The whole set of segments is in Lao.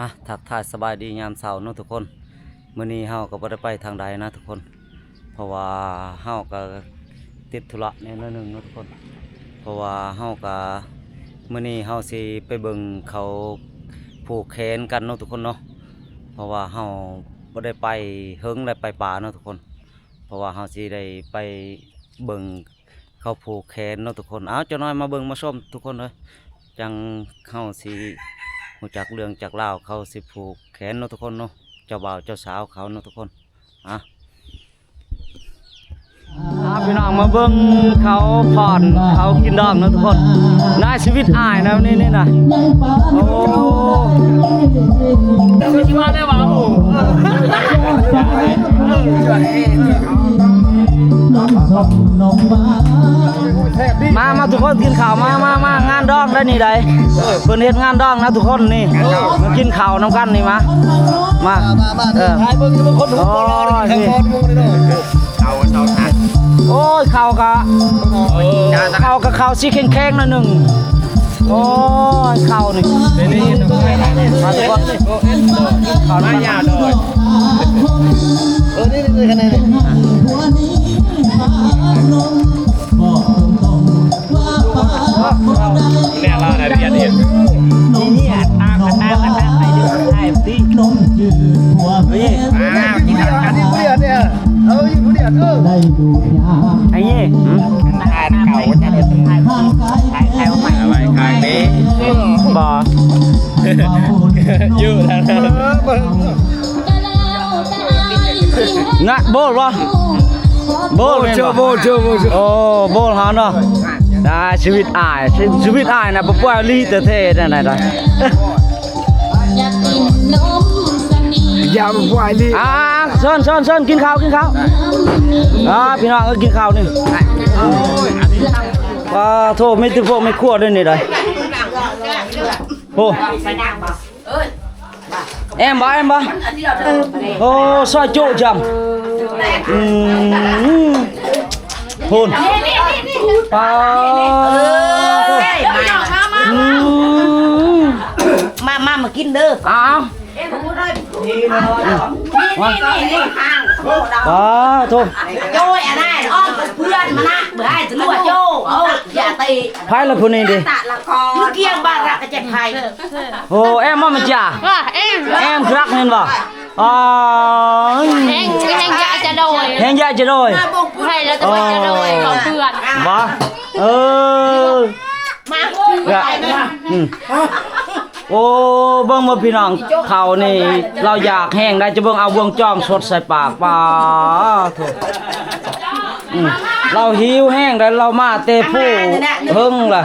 ອ່ະ ທັກທາຍສະບາຍດີຍາມເຊົ້າເນາະທຸກຄົນ. ມື້ນີ້ເຮົາກໍບໍ່ໄດ້ໄປທາງໃດນະທຸກຄົນ ເພາະວ່າເຮົາກໍຕິດທຸລະແດ່ໜ້ອຍໜຶ່ງເນາະທຸກຄົນ. ເພາະວ່າເຮົາກໍ ມື້ນີ້ເຮົາຊິໄປເບິ່ງເຂົາຜູກແຂນກັນເນາະທຸກຄົນເນາະ ເພາະວ່າເຮົາບໍ່ໄດ້ໄປເຫິງແລ້ວ ໄປປ່າເນາະທຸກຄົນ. ເພາະວ່າເຮົາຊິໄດ້ໄປເບິ່ງເຂົາຜູກແຂນເນາະທຸກຄົນ. ເອົາ ຈັກໜ້ອຍມາເບິ່ງມາຊົມທຸກຄົນເອີຍ ຈັ່ງເຮົາຊິຮູ້ຈັກເລື່ອງຈັກລາວ ເຂົາຊິຜູກແຂນເນາະທຸກຄົນເນາະ ເຈົ້າບ່າວເຈົ້າສາວເຂົາເນາະທຸກຄົນ. ອ່ະ ອ່າ ພີ່ນ້ອງມາເບິ່ງເຂົາຟ້ອນເຂົາກິນດອງເນາະທຸກຄົນ. ນາຍຊີວິດອ້າຍນະ ນີ້ ນີ້ນະ ໂອ້ ມາ ມາທຸກຄົນກິນເຂົ້າ ມາ ມາ ມາ ງານດອງໄດ໋ນີ້ໄດ໋ ເພິ່ນເຮັດງານດອງນະທຸກຄົນນີ້ ມາກິນເຂົ້ານຳກັນນີ້ ມາ ມາ ເອີ ໂອ້ຍ ເຂົ້າ ເຂົ້າກະ ເອີ ເຂົ້າກະເຂົ້າຊິແຂງໆ ໜ້ອຍໜຶ່ງ. ໂອ້ຍ ເຂົ້ານີ້ ມາທຸກຄົນ ເຂົ້ານຳກັນ ເອີ ນີ້ໆ ຄະແນນນີ້ ແມ່ລາວນະ ລຽນເຮັດ ນີ້ ຕາມ ຕາມ ຕາມ ໄປເດີ ໄປຕິ ນີ້ ອ່າ ກິນ ອັນນີ້ຜູ້ດຽວນີ້ ເອົາຢູ່ຜູ້ດຽວ ເອີ ໄອ້ນີ້ ອ່ານເຂົ້າ ໄປ ໄປ ໄປ ໄປ ບໍ່ ຢູ່ທາງນັ້ນ ນະ ໂບລບໍ່? ໂບລແມ່ນບໍ່? ໂອ້ ໂບລເຮົາເນາະ ອ່າ ຊີວິດອ້າຍ ຊີ ຊີວິດອ້າຍນະ ບໍ່ປ່ວຍລີແທ້ໆ ນັ້ນນະ ຢ່າບໍ່ປ່ວຍລີ ອ່າ ເຊີນ ເຊີນ ເຊີນ ກິນເຂົ້າ ກິນເຂົ້າ ອ່າ ພີ່ນ້ອງເອີຍ ກິນເຂົ້ານີ້ ປາໂທ ມີແຕ່ພວກແມ່ຄົວເດ້ນີ້ໄດ໋ ໂອ້ ແອມບໍ່ ແອມບໍ່? ໂອ້ ຊອຍຈຸຈ້ຳ ອືມ ພຸ້ນ ປາໂທ ມາ ມາ ມາກິນເດີ ອ້າວ ປາໂທ ໂອ້ຍ ອັນນັ້ນ ອອກເພື່ອນມານະ ບໍ່ໃຫ້ຕຳຫຼວດໂຈ້ ເອົາ ຢ່າຕີ ໃຜລະຜູ້ນີ້ເດ? ຕະລະກອນ ກຽມບາລະກະເຈັບໄພ ໂອ້ ແອມມາມະຈາ ວ່າແອມ ແອມຄັກແມ່ນບໍ່? ອໍ ແຮງ ແຮງຢາຈະໂດຍ ແຮງຢາຈະໂດຍ ໃຜລະຈະໂດຍ ເພື່ອນ ບໍ່ ເອີ ມາ ອືມ ໂອ້ ເບິ່ງບໍ່ພີ່ນ້ອງ ເຂົານີ້ລາວຢາກແຮງໄດ໋ ຈະເບິ່ງເອົາບ່ວງຈອງສົດໃສ່ປາກ ປາໂທ ອືມ ລາວຫິວແຮງໄດ໋ ລາວມາແຕ່ພູເຫິງລະ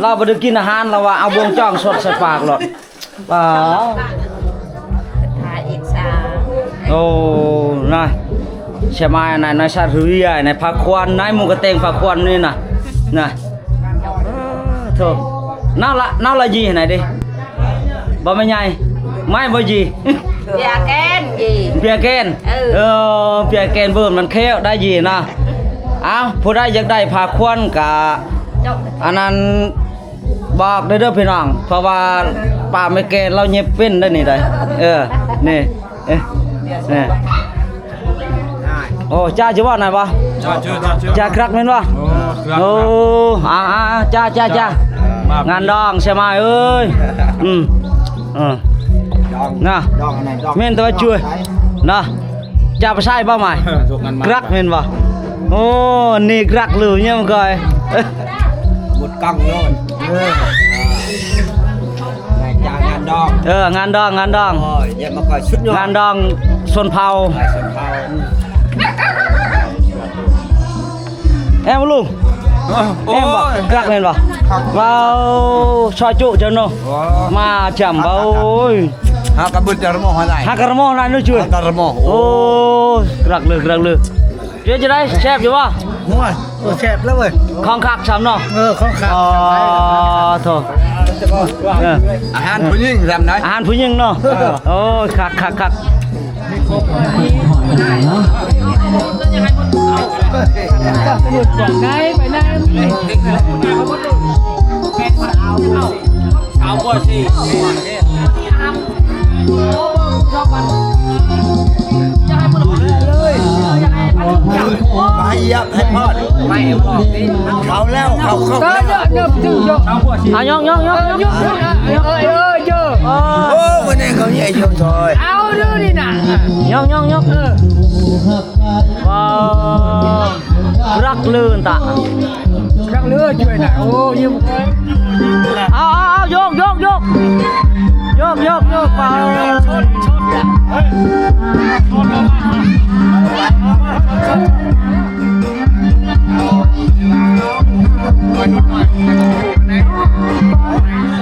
ລາວບໍ່ໄດ້ກິນອາຫານ ລາວວ່າເອົາບ່ວງຈອງສົດໃສ່ປາກໂລດ ປາ ໂອ້ ນະ ສະມາຍນະ ນາຍສັດເຮືອ ນາຍພາຄວັນ ນາຍໝູກະແຕງພາຄວັນນີ້ນະ ນະ ໂທ້ ນາວລະ ນາວລະຢີຫັ້ນນະເດ້ ບໍ່ແມ່ນໃຫຍ່ ໄມ້ບໍ່ຢີ ເບຍແກນຢີ ເບຍແກນ ເອີ ເອີ ເບຍແກນເບິ່ນມັນແຄ້ວໄດ້ຢີນະ ເອົ້າ ຜູ້ໃດຢາກໄດ້ພາຄວັນກະ ອັນນັ້ນ ບອກເດີ ເດີພີ່ນ້ອງ ເພາະວ່າປ້າແມ່ແກ່ລາວເຫຍິບເປັນໄດ໋ນີ້ໄດ໋ ເອີ ນີ້ ເອີ ນີ້ ໂອ້ ຈ້າ ຈະເວົ້ານະບໍ່ ຈ້າ ຈ້າ ຈ້າ ຈ້າຄັກແມ່ນບໍ່ ໂອ້ ອ່າ ອ່າ ອ່າ ຈ້າ ຈ້າ ຈ້າ ງານດອງໃຊ່ໄໝເອີຍ ອືມ ເອີ ດອງ ນະ ດອງອັນນັ້ນດອງ ແມ່ນແຕ່ວ່າຈວຍ ນະ ຈະໄປໃຊ້ບໍ່ໝາຍ ເອີ ສົກກັນມາ ກຣັກແມ່ນບໍ່ ໂອ້ ນີ້ກຣັກຫຼືຍັງກ່ອຍ ໝົດກັງໂລດ ເອີ ນາຍຈ້າງງານດອງ ເອີ ງານດອງ ງານດອງ ໂອ້ຍ ຢ່າມາກ່ອຍສຸດຍອດ ງານດອງຊົນເຜົ່າ ເອີ ຊົນເຜົ່າ ແອມລຸງ ເອີ ແອມບໍ່ ໂອ້ຍ ກຣັກແມ່ນບໍ່ ຄັກ ວ້າວ ຊອຍຈຸເຈົ້າເນາະ ໂອ້ ມາຈຳບໍ່ ໂອ້ຍ ຫາກະເບິດຈະລະໝໍໃຫ້ໄດ້ ຫາກະລະໝໍໃຫ້ໄດ້ເນາະຈຸ ຫາກະລະໝໍ ໂອ້ຍ ກຣັກເລີຍ ກຣັກເລີຍ ເປັນຈັ່ງໃດ ແຊບຢູ່ບໍ່ ໂອ້ຍ ເອີ ແຊບແລ້ວເວີຍ ຂອງຄັກຊ້ຳເນາະ ເອີ ຂອງຄັກ ອໍ ໂທ້ ເອີ ອາຫານຜູ້ຍິງຊ້ຳໃດ ອາຫານຜູ້ຍິງເນາະ ເອີ ໂອ້ຍ ຄັກ ຄັກ ຄັກ ສາວບໍ່ຊິ ສາວບໍ່ຊິ ສາວບໍ່ຊິ ໃຫ້ພອນ ໄປບອກຕິ ເຂົາແລ້ວ ເຂົາເຂົ້າແລ້ວ ເອີ ຍົກ ຍົກ ຍົກ ອ່ະ ຍົກ ຍົກ ຍົກ ເອີ ຍົກ ຍົກ ເອີ ເອີ ເອີ ເອີ ໂອ້ ວັນນີ້ເຂົາໃຫຍ່ຊົມຊອຍ ເອົາເດີນີ້ນະ ຍົກ ຍົກ ຍົກ ເອີ ວ້າວ ລັກເລີນຕະ ລັກເລີນຢູ່ນະ ໂອ້ ຍິ້ມ ເອົາ ເອົາ ເອົາ ຍົກ ຍົກ ຍົກ ຍົກ ຍົກ ຍົກ ປາ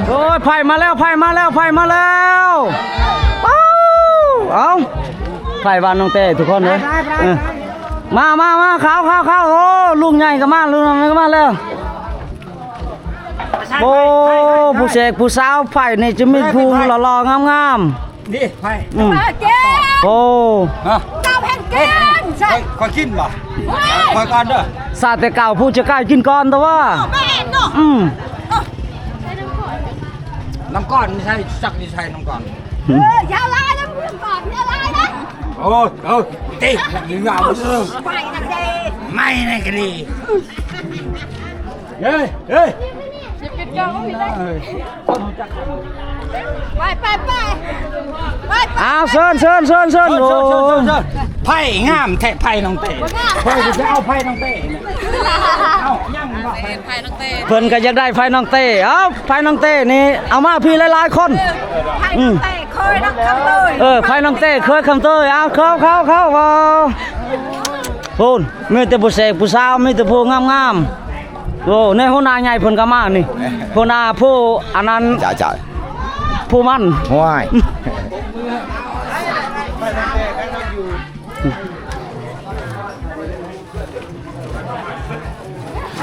ໂອ້ຍ ໄພ້ມາແລ້ວ ໄພ້ມາແລ້ວ ໄພ້ມາແລ້ວ ເອົາ ໄພ້ບ້ານນ້ອງເຕ້ທຸກຄົນເອີຍ ເອີ ມາ ມາ ມາ ເຂົ້າ ເຂົ້າ ເຂົ້າ ໂອ້ ລຸງໃຫຍ່ກໍມາ ລຸງນ້ອຍກໍມາແລ້ວ ໂອ້ ຜູ້ເສກຜູ້ສາວໄພ້ນີ້ຈະມີຜູ້ຫຼໍ່ໆງາມໆ ນີ້ໄພ້ ອືມ ເຈົ້າກິນ ໂອ້ ຮະ ເຈົ້າແຮ່ງກິນ ຂ້ອຍ ຂ້ອຍກິນບໍ່ ຂ້ອຍກ່ອນເດີ ຊາດແຕ່ເກົ່າຜູ້ຈະກ້າກິນກ່ອນແຕ່ວ່າ ແມ່ນເນາະ ອືມ ນ້ຳກ້ອນນີ້ໃສ່ ຈັກນີ້ໃສ່ນ້ຳກ້ອນ ເອີ ຢ່າຫຼາຍນະ ນ້ຳກ້ອນ ຢ່າຫຼາຍນະ ໂອ້ຍ ເອີ ຕິ ໄປນະເດ ໄມ້ນະກະດີ ເຮີ້ຍ ເຮີ້ຍ ໄປ ໄປ ໄປ ໄປ ໄປ ອ້າວ ເຊີນ ເຊີນ ເຊີນ ເຊີນ ໂອ້ ໄພ້ງາມແທ້ ໄພ້ນ້ອງເຕ້ ຂ້ອຍຈະເອົາໄພ້ນ້ອງເຕ້ ເອົາ ຍັງບໍ່ ໄພ້ນ້ອງເຕ້ ເພິ່ນກໍຢາກໄດ້ໄພ້ນ້ອງເຕ້ ເອົາ ໄພ້ນ້ອງເຕ້ນີ້ ເອົາມາພີ້ຫຼາຍໆຄົນ ເອີ ໄພ້ນ້ອງເຕ້ ອືມ ເຄີຍນຳຄຳເຕີຍ ເອີ ໄພ້ນ້ອງເຕ້ ເຄີຍຄຳເຕີຍ ເອົາ ເຂົ້າ ເຂົ້າ ເຂົ້າ ເອົາ ພຸ້ນ ມີແຕ່ຜູ້ເສກຜູ້ສາວ ມີແຕ່ຜູ້ງາມໆ ໂອ້ ໃນຫົວໜ້າໃຫຍ່ເພິ່ນກໍມານີ້ ຫົວໜ້າຜູ້ອັນນັ້ນ ຈ້າ ຈ້າ ຜູ້ມັນ ຫ້ວຍ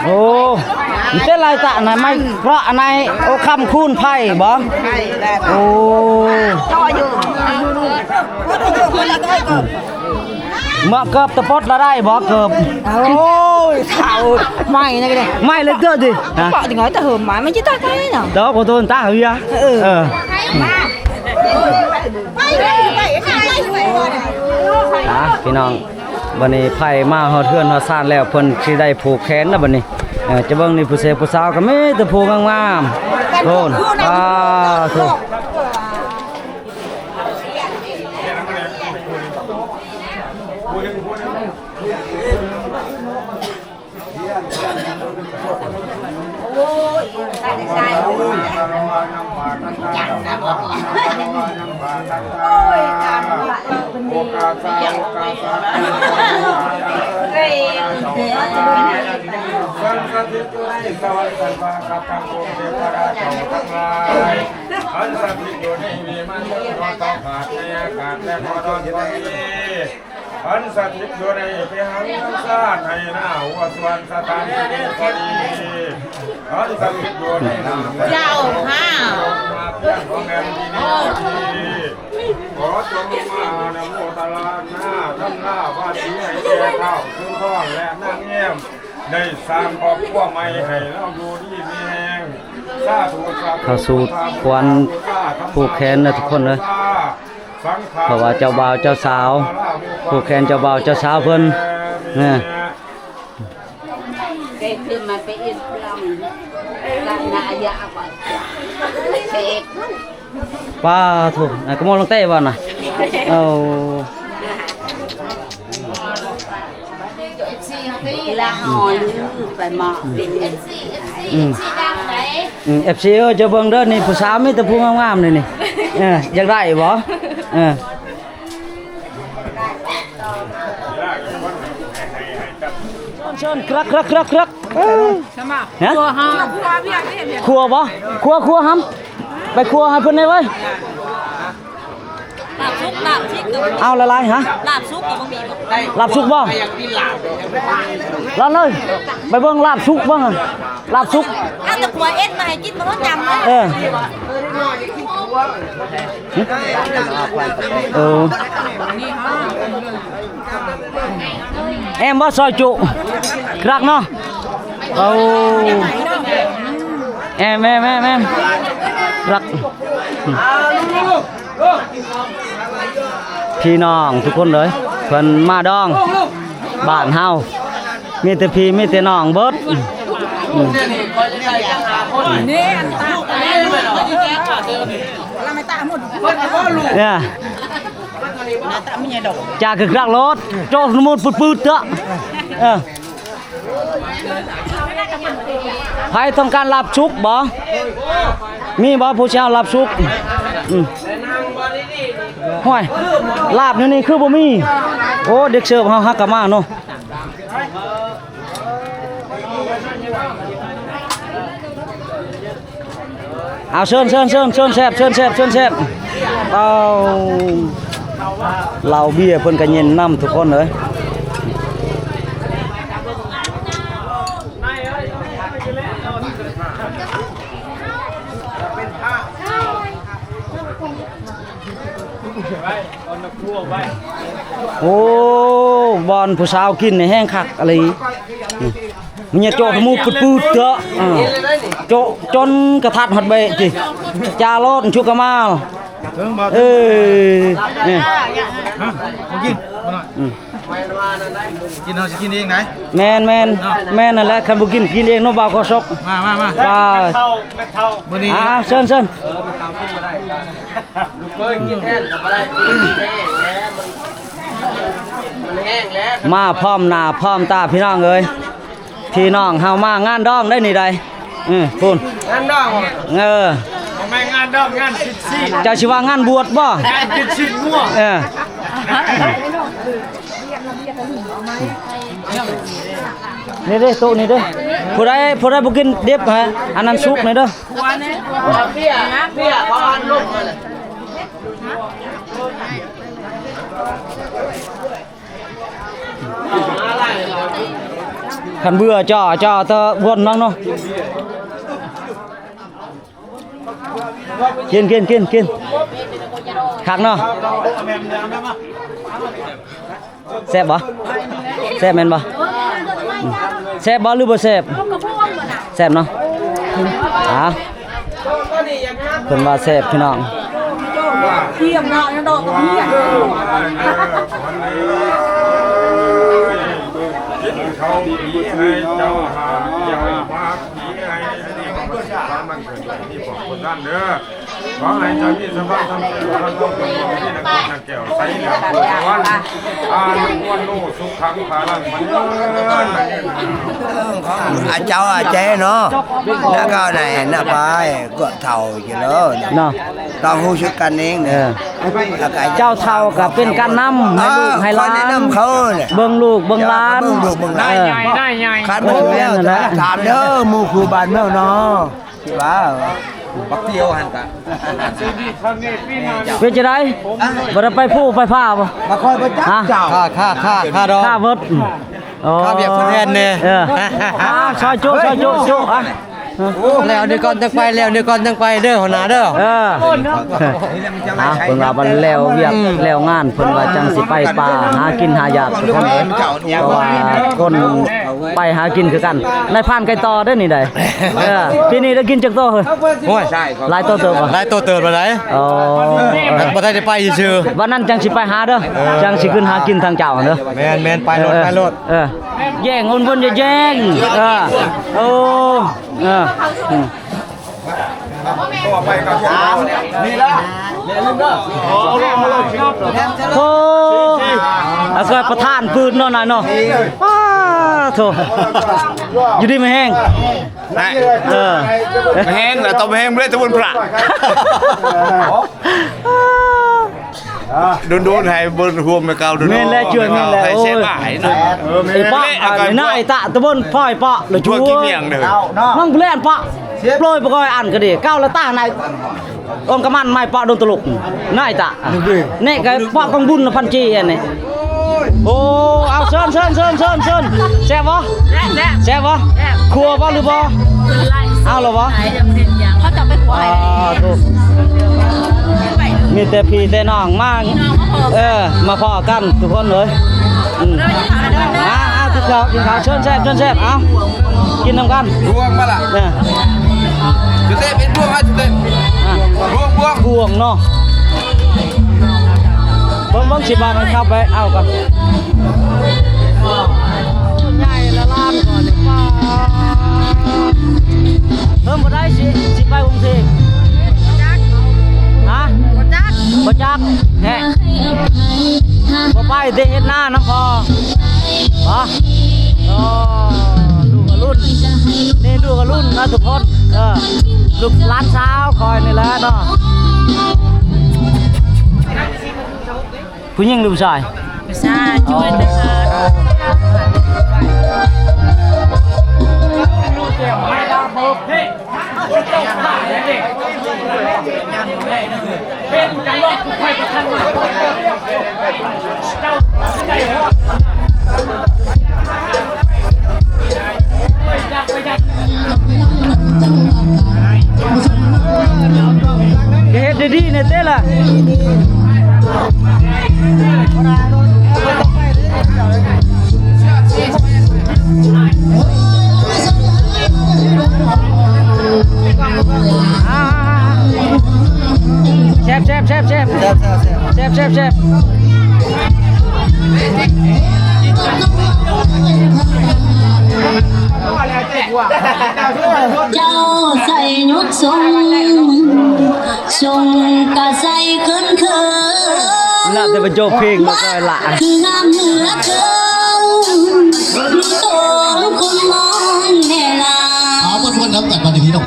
ໂອ້ ມັນເປັນລາຍຕະນະ ໄມ້ເພາະອັນໃນ ໂອ້ ຄຳຄູນໄພ້ບໍ? ໂອ້ ເໝາະເກີບຕະປົດລະໄດ້ບໍ່ເກີບ? ໂອ້ຍ ເຖົ້າ ໄມ້ນະກະເດ້ ໄມ້ເລີຍເກີບຕິ ເປາະຈັ່ງໃດແຕ່ເຫີມມາ ມັນຊິຕັດໄດ້ນະ ດອກ ຂໍໂທດຕາເຮືອ ເອີ ເອີ ອ່າ ພີ່ນ້ອງ ບັດນີ້ໄພ້ມາຮອດເຮືອນຮອດຊານແລ້ວ ເພິ່ນຊິໄດ້ຜູກແຂນແລ້ວບັດນີ້ ເອີ ຈະເບິ່ງນີ້ ຜູ້ເສກຜູ້ສາວກໍມີແຕ່ຜູ້ງາມໆ ໂທນ ປາໂທ. ອັນສະຖິດຢູ່ໃນວິມານເມືອງ ບໍ່ຕ້ອງຂາດໃນອາກາດ ແລະບໍ່ຮ້ອນບໍ່ມີ ອັນສະຖິດຢູ່ໃນວິຫານສານໄຮ່ນາຫົວສວນສະຖານທີ່ດີ ອັນສະຖິດຢູ່ໃນນາມ ເຈົ້າຂ້າ ມາພຽງຂອງແມ່ນທີ່ນີ້ ຂໍຈົ່ງມາອະນຸໂມທະນາ ທຳລາວາດດີໃຫ້ແກ່ທ້າວສຸນທອນ ແລະ ນາງແຍ້ມ ໄດ້ສ້າງຄອບຄົວໃໝ່ໃຫ້ລາວຢູ່ດີມີແຮງ ສາທຸ ສາທຸ ເຂົ້າສູ່ຂວັນຜູກແຂນເດີທຸກຄົນເດີ ເພາະວ່າເຈົ້າບ່າວເຈົ້າສາວ ຜູກແຂນເຈົ້າບ່າວເຈົ້າສາວເພິ່ນ ເອີ ປາໂທ ອັນກະໝໍ້ລົງເຕະບໍ່ນະ ເອົາ ລະຮອລືໄປເໝາະ ອືມ ເອັຟຊີ ເອີ ເຈົ້າເບິ່ງເດີ ນີ້ຜູ້ສາວມີແຕ່ຜູ້ງາມໆ ນີ້ ນີ້ ເອີ ຢາກໄດ້ບໍ່ ເອີ ເຊີນ ເຊີນ ກຣັກ ກຣັກ ກຣັກ ກຣັກ ເອີ ຮະ ຄົວບໍ່? ຄົວ ຄົວ ຫຳ ໄປຄົວໃຫ້ເພິ່ນແດ່ເວີຍ. ລາບສຸກ ລາບຊິກກໍບໍ່ມີ ເອົາຫຼາຍໆ ຫະ ລາບສຸກກໍບໍ່ມີບໍ່? ລາບສຸກບໍ່? ລາບເລີຍ ໄປເບິ່ງລາບສຸກເບິ່ງ ລາບສຸກ ເອົາແຕ່ຂົວເອັດມາໃຫ້ກິນບໍ່ຮູ້ຈຳເລີຍ ເອີ ເອີ ແອມບໍ່ ຊອຍຈຸ ກຣັກເນາະ ເອົາ ແອມ ແອມ ແອມ ກຣັກ. ພີ່ນ້ອງທຸກຄົນເລີຍ ເພິ່ນມາດອງບ້ານເຮົາ ມີແຕ່ພີ່ມີແຕ່ນ້ອງເບິດ. ນີ້ອັນຕາ ເນຍ ຈາກກະກະໂລດ ໂຈະນະມຸດປືດໆເຖາະ. ເອີ ໃຜຕ້ອງການລາບສຸກບໍ່? ມີບໍ່ຜູ້ຊິເອົາລາບສຸກ? ອືມ ຫ້ວຍ ລາບຢູ່ນີ້ຄືບໍ່ມີ. ໂອ້ ເດັກເສີບເຮົາຫາກະມາເນາະ. ເອົາ ເຊີນ ເຊີນ ເຊີນ ເຊີນແຊບ ເຊີນແຊບ ເຊີນແຊບ. ເອົາ ເຫຼົ້າເບຍເພິ່ນກະເຢັນນຳທຸກຄົນເອີຍ. ໂອ້ ບ່ອນຜູ້ສາວກິນນີ້ແຮງຄັກອີ່ຫຼີ. ມັນໂຈະທະມຸດປືດໆເຖາະ. ເອີ ໂຈະຈົນກະທັດຮອດເບະຕິ ຈາໂລດຊຸກກະມາ. ເອີ ນີ້ ຮະ ບໍ່ກິນ ບໍ່ໜ້ອຍ ອືມ ກິນ ເຮົາຊິກິນເອງໄດ໋. ແມ່ນໆ ເນາະ ແມ່ນນັ້ນແຫຼະ. ຄັນບໍ່ກິນ ກິນເອງເນາະ ບ່າວໂຄສົກ. ມາ ມາ ມາ ວ່າ ມື້ນີ້ ອ່າ ເຊີນ ເຊີນ. ມາພ້ອມໜ້າພ້ອມຕາພີ່ນ້ອງເອີຍ. ພີ່ນ້ອງເຮົາມາງານດອງໄດ໋ນີ້ໄດ໋. ອື ພຸ້ນ ງານດອງ. ເອີ ບໍ່ແມ່ນງານດອງ ງານສິດຊີນ. ເຈົ້າຊິວ່າງານບວດບໍ່? ງານສິດຊີນງົວ. ເອີ ນີ້ເດ້ ໂຕະນີ້ເດ້. ຜູ້ໃດ ຜູ້ໃດບໍ່ກິນດິບ ໃຫ້ອັນນັ້ນສຸກແດ່ເດີ. ຄັນເບື່ອ ເຈາະ ເຈາະແຕ່ວນນຳເນາະ. ກິນ ກິນ ກິນ ກິນ ຄັກເນາະ. ແຊບບໍ່? ແຊບແມ່ນບໍ່? ອືມ ແຊບບໍ່ ຫຼືບໍ່ແຊບ? ແຊບເນາະ. ອ່າ ເພິ່ນວ່າແຊບພີ່ນ້ອງ. ຂໍໃຫ້ເຈົ້າມີສະພາບທຳເປັນຄົນທີ່ນັກແກ້ວໃສເຫຼືອງພູສະຫວັນ ອາຍຸວັນໂນ ສຸຂັງພະລັງ ມັນຍືນ ອາເຈົ້າອາແຈເນາະ. ແລ້ວກໍໄດ້ນະ ໄປກວດເຖົ້າຢູ່ເລີຍເນາະ ຕ້ອງຮູ້ສຶກກັນເອງ. ເອີ ເຈົ້າເຖົ້າກໍເປັນການນຳໃຫ້ລູກໃຫ້ຫຼານ ເບິ່ງລູກເບິ່ງຫຼານ ເບິ່ງລູກເບິ່ງຫຼານ. ເອີ ຄັນບໍ່ແມ່ນແລ້ວ ຖາມເດີ ໝູ່ຄູ່ບ້ານເມືອງເນາະ. ຊິວ່າບັກທ່ຽວຫັ້ນກະ ເປັນຈັ່ງໃດ? ບໍ່ໄດ້ໄປພູໄປຜາບໍ່? ບໍ່ຄ່ອຍໄປຈັກເຈົ້າ. ຂ້າ ຂ້າ ຂ້າ ຂ້າດອກ ຂ້າເບິດ. ອໍ ຂ້າວຽກຜູ້ແທນແດ່. ເອີ ອ່າ ຊອຍຈຸ ຊອຍຈຸ ຈຸ ອ່ະ ແລ້ວນີ້ກ່ອນຈັ່ງໄປ ແລ້ວນີ້ກ່ອນຈັ່ງໄປເດີ ຫົວໜ້າເດີ. ເອີ ອ່າ ເພິ່ນວ່າບັດແລ້ວວຽກ ອືມ ແລ້ວງານ ເພິ່ນວ່າຈັ່ງຊິໄປປ່າຫາກິນຫາຢາກ ທຸກຄົນເອີຍ. ເພາະວ່າຄົນໄປຫາກິນຄືກັນ ນາຍພານໄກ່ຕໍ່ເດ້ນີ້ໃດ. ເອີ ປີນີ້ໄດ້ກິນຈັກໂຕເຮີ້ຍ? ໂອ້ຍ ຫຼາຍໂຕເຕີບບໍ່? ຫຼາຍໂຕເຕີບແລ້ວໃດ໋. ອໍ ບໍ່ທັນໄດ້ໄປຊື່ໆ ວັນນັ້ນຈັ່ງຊິໄປຫາເດີ. ເອີ ຈັ່ງຊິຂຶ້ນຫາກິນທາງເຈົ້າເດີ. ແມ່ນໆ ໄປໂລດ ເອີ ໄປໂລດ. ເອີ ແຍ່ງຄົນເພິ່ນຢ່າແຍ່ງ. ເອີ ໂອ້ ເອີ ອືມ ນີ້ລະ ໂອ້ ອາກອຍປະທານປືນເນາະນາຍເນາະ. ປາໂທ ຢູ່ດີມີແຮງ. ນະ ເອີ ແຮງລະຕ້ອງແຮງເລີຍ ຕະບຸນພະ ດົນໆ ໃຫ້ເບິ່ງຮ່ວມແມ່ເກົ່າ. ໂດນໆ ແມ່ນແລ້ວ ເຈື່ອນແມ່ນແລ້ວ. ໂອ້ຍ ແມ່ນແລ້ວ ເອີ ແມ່ນແລ້ວ. ໄອ້ປະ ອັນນີ້ນະ ໄອ້ຕະ ຕະບົນ ພອຍປະ ລະ ຈຸ ກິນຫຍັງເດີ ນ້ອງແບລນປະ ໂປຍປະກອຍອັນກະດີ ເກົ້າລະຕາໃນ ອົງກະມັນໄມ້ປະ ດົນຕະລຸກ ນາຍຕະ ນີ້ກະປະກອງບຸນ ພັນຈີ ອັນນີ້. ໂອ້ ເອົາ ເຊີນ ເຊີນ ເຊີນ ເຊີນ ເຊີນ. ແຊບບໍ່? ແຊບ ແຊບ ແຊບບໍ່? ແຊບ. ຄົວບໍ່ ຫຼືບໍ່? ເອົາລະບໍ່? ເຂົາຈະໄປຄົວໃຫ້. ອ່າ ໂທ້ ມີແຕ່ພີ່ແຕ່ນ້ອງມາ. ພີ່ນ້ອງມາພໍ້ ເອີ ມາພໍ້ກັນທຸກຄົນເອີຍ. ອືມ ເດີ ກິນເຂົ້າ ເດີ ມາ ເອົາ ກິນເຂົ້າ ກິນເຂົ້າ. ເຊີນແຊບ ເຊີນແຊບ. ເອົາ ກິນນຳກັນ. ບ່ວງບໍ່ລະ? ເອີ ຈຸເຕເປັນບ່ວງ ໃຫ້ຈຸເຕ ອ່າ ບ່ວງ ບ່ວງ ບ່ວງເນາະ. ເບິ່ງ ເບິ່ງຊິບາດ ເຂົ້າໄປເອົາກ່ອນ. ໃຫຍ່ລະລ ໄດ້ເຮັດນານຳພໍ່ ບໍ່? ອໍ ລູກອະລຸນ ນີ້ລູກອະລຸນນະທຸກຄົນ ເອີ ລູກຫຼານສາວຂ້ອຍນີ້ແຫຼະເນາະ. ຜູ້ຍິງຫຼືຜູ້ຊາຍ? ຜູ້ຊາຍ ອໍ ຊ່ວຍເດີ. ເຮັດດີໆແດ່ເດ້ລະ. ແຊບໆໆໆ ແຊບໆໆໆ. ເຈົ້າໃສ່ຍົກຊົງ ຊົງກະໃສ່ເຂີນໆ ລະແຕ່ວ່າໂຈະເພງມາກ່ອຍລະ ຄືງາມເຫຼືອເກີນ ມີໂຕຄົນມອງແນ່ລະ. ເອົາ ມ່ວນໆນຳກັນບາດນີ້ພີ່ນ້ອງ.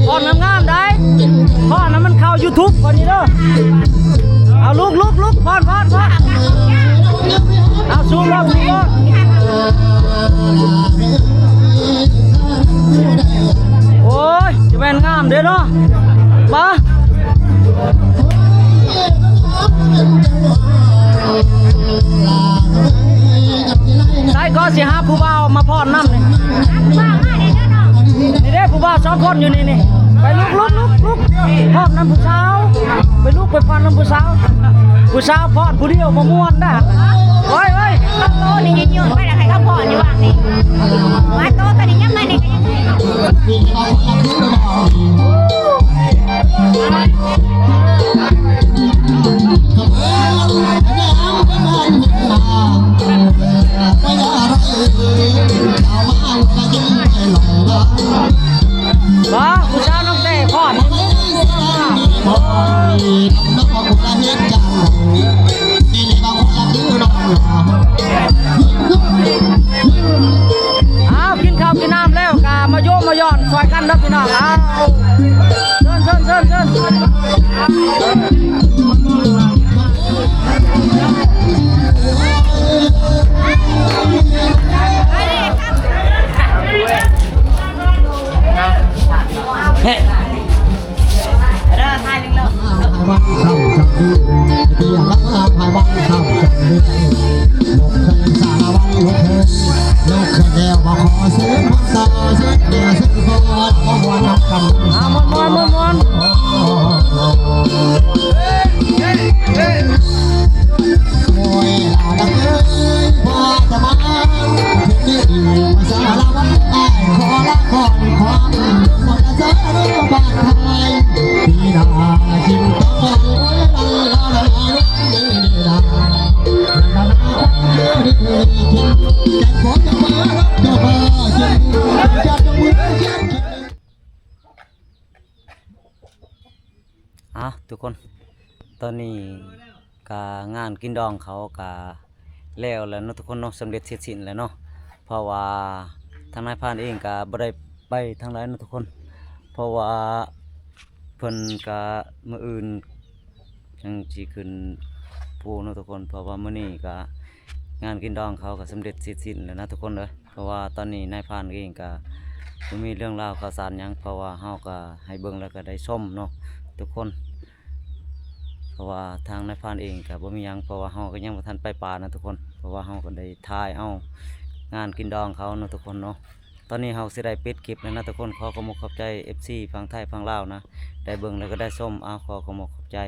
ຟ້ອນງາມໆໄດ໋ ຟ້ອນນະມັນເຂົ້າຢູທູບກ່ອນນີ້ເດີ. ເອົາ ລຸກໆໆ ຟ້ອນໆໆ ເອົາ ສູງລົງ ສູງລົງ. ໂອ້ຍ ຈະແມ່ນງາມເດ້ເນາະ ມາ. ໃສກໍຊິຫາຜູ້ບ່າວມາຟ້ອນນຳນີ້ ນີ້ເດ້ ຜູ້ບ່າວສອງຄົນຢູ່ນີ້ນີ້. ໄປລຸກໆໆໆ ຟ້ອນນຳຜູ້ສາວ ໄປລຸກໄປຟ້ອນນຳຜູ້ສາວ. ຜູ້ສາວຟ້ອນຜູ້ດຽວບໍ່ມ່ວນນະ. ໂອ້ຍ ໂອ້ຍ ໂຕນີ້ຍືນໆໄປແລ້ວໃຫ້ເຂົາຟ້ອນຢູ່ຫວ່າງນີ້ ມາໂຕໂຕນີ້ຍັງມານີ້. ບໍ່ ຜູ້ສາວນ້ອງແຕ້ພ້ອມ. ເອົາ ກິນເຂົ້າກິນນ້ຳແລ້ວ ກະມາໂຢມມາຢອນຊ່ອຍກັນເດີພີ່ນ້ອງ. ເອົາ ເຊີນ ເຊີນ ເຊີນ ເຊີນ. ເອີ ຖ່າຍເລີຍເນາະ ເອົາ ມ່ວນໆ ມ່ວນໆ. ເອົາ ທຸກຄົນ ຕອນນີ້ກະງານກິນດອງເຂົາກະແລ້ວແລ້ວເນາະທຸກຄົນເນາະ ສຳເລັດເສັດສິ້ນແລ້ວເນາະ. ເພາະວ່າທາງນາຍພານເອງກະບໍ່ໄດ້ໄປທາງໃດເນາະທຸກຄົນ ເພາະວ່າເພິ່ນກະມື້ອື່ນ ຍັງຊິຂຶ້ນພູເນາະທຸກຄົນ ເພາະວ່າມື້ນີ້ກະງານກິນດອງເຂົາກະສຳເລັດເສັດສິ້ນແລ້ວນະທຸກຄົນເອີຍ. ເພາະວ່າຕອນນີ້ນາຍພານເອງກະບໍ່ມີເລື່ອງລາວຂ່າວສານຫຍັງ ເພາະວ່າເຮົາກະໃຫ້ເບິ່ງແລ້ວກະໄດ້ຊົມເນາະທຸກຄົນ. ເພາະວ່າທາງນາຍພານເອງກະບໍ່ມີຫຍັງ ເພາະວ່າເຮົາກະຍັງບໍ່ທັນໄປປ່ານະທຸກຄົນ ເພາະວ່າເຮົາກະໄດ້ຖ່າຍເອົາງານກິນດອງເຂົາເນາະທຸກຄົນເນາະ. ຕອນນີ້ເຮົາຊິໄດ້ປິດຄລິບແລ້ວນະທຸກຄົນ. ຂໍຂອບອົກຂອບໃຈເອັຟຊີຝັ່ງໄທຝັ່ງລາວນະ ໄດ້ເບິ່ງແລ້ວກະໄດ້ຊົມ. ເອົາ ຂໍຂອບອົກຂອບໃຈ.